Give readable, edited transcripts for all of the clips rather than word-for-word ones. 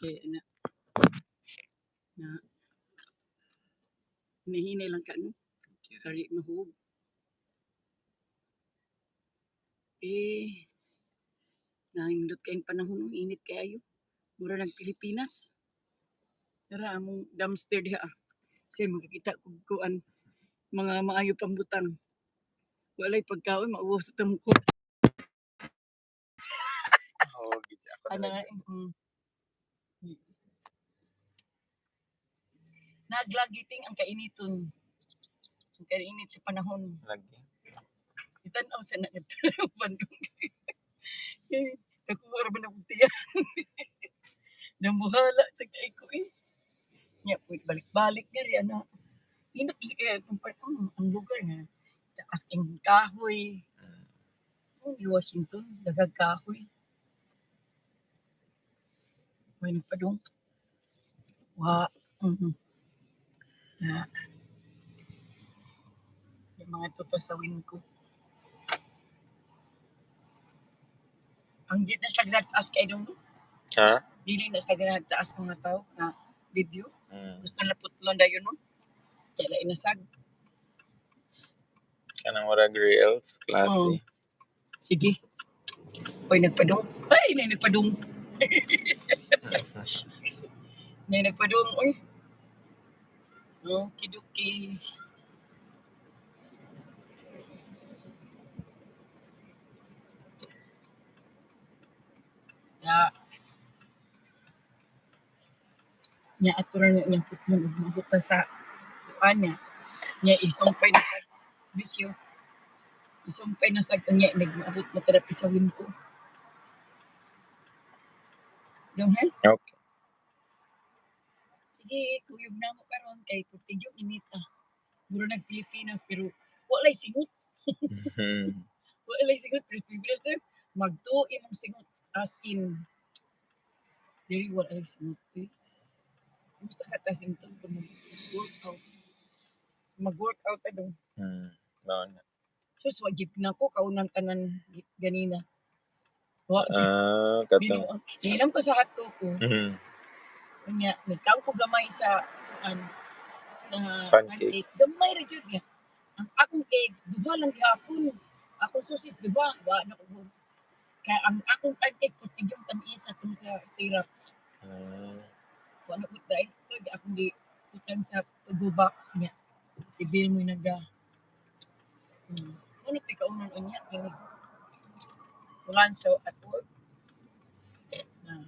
Kay ana na hinahinay lang ka, no? Kari mahug. Eh, nahindot kayong panahon, no? Init kaayo. Mura nag Pilipinas. Tara, among dumpster diha ah. Siya makakita kog kuan mga maayo pambutang. Walay pagkaon, maubos sa ko. Oh, gid ako Ana na nga. Naglagiting ang kainiton. Ang kainit sa panahon. Lagi. Itan-aw sa na Bandung. Eh, nakuha ra ba na kog tiyan? Nambuhala sa kay ko eh. Nya pud balik-balik diri ana. Nindot pa kaya itong part, ang lugar nga. Taas ing kahoy. Oh, di Washington, daghang kahoy. May nagpadung. Wa. Na. Yung mga tuto sa Winco. Ang di na siya nagtaas kay dong, no? Ha? Dili na siya nagtaas mga tao na video. Mm. Gusto na putlon dayon, no? Kaya lain nasag. Kanang murag reels, klase. Oh. Sige. Oy, nagpadung. Ay, nay nagpadung. Nay nagpadung, oy. Okie-dokie. Ya. Nya ato ra na niyang putlon ug moabot ta sa kuan niya. Nya isumpay na sa bisyo. Isumpay na sa kanya nagmaabot na dapit sa Winco. Dong ha? Okay. Sige, kuyog na mo karon kay Portillo inita. Mura nag Pilipinas pero walay singot. Walay singot pero Pilipinas to magtuo imong singot as in diri walay singot eh. Kumusta sa tasing to mag-workout? Mag-workout ta dong. Mao na. Sus, wa gid na ko kaunang tanan ganina. Wa gid. Ah, katong Binuang. Niinom ko sa hot cocoa. Unya, nagkaon ko gamay sa kuan sa Pancake. Pancake. Gamay ra jud niya. Ang akong eggs duha lang gihapon. Akong sausage duha, wa na ko. Kaya ang akong pancake puti yung tamis atong sa syrup. Wa na ko dai ito akong gi putan sa to go box niya. Si Bill mo naga. Ano ti kaunon unya kini? Lunch at work. Na.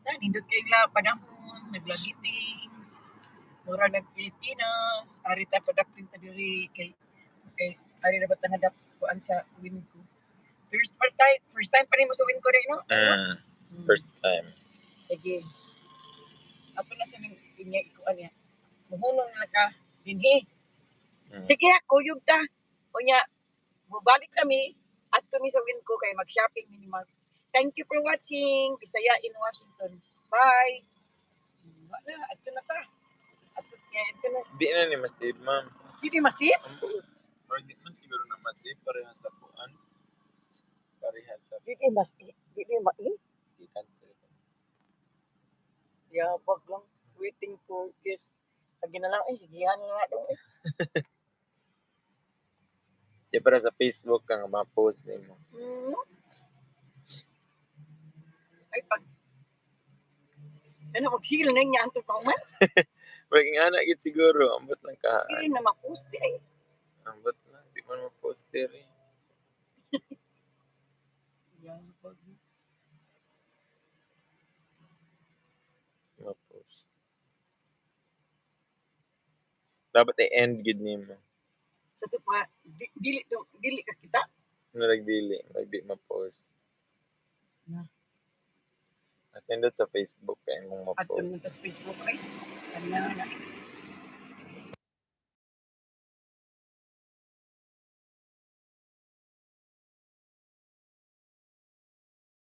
Na nindot kay la panahon, naglagiting. Mura nag Pilipinas, ari ta padapin ta diri kay ari ra ba ta nga kuan sa Winco. First time pa nimo sa Winco rin, no? Mm. First time. Sige. Ato na sa ning inya ikuan niya. Muhunong na ka dinhi. Sige, kuyog ta. Unya, mubalik kami adto mi sa Winco kay mag-shopping mi ni Mark. Thank you for watching. Bisaya in Washington. Bye. Wala, adto na ta. Adto adto na. Di na ni ma-save, ma'am. Dili ma-save? Ambot. Or di man siguro na ma-save pareha sa kuan. Pareha sa Dili mas dili ma-in. I-cancel. Yabag lang. Waiting for guest. Lagi na lang, ay, sigihan nga dong eh. Di para sa Facebook ka nga ma-post nimo. Ay, pag ano, mag-heal na niya antong kauman. Maging ana gid siguro, ambot lang Dili kahaan. Na ma-post di ay. Ambot lang, di man ma-post diri. Yabag. Ma-post. Dapat i-end gid nimo. Sa to pa, di, dili to, dili ka kita. Murag dili, murag di ma-post. Na. Mas nindot sa Facebook kay imong Adto ma-post. naman ta sa Facebook ay. Ano na.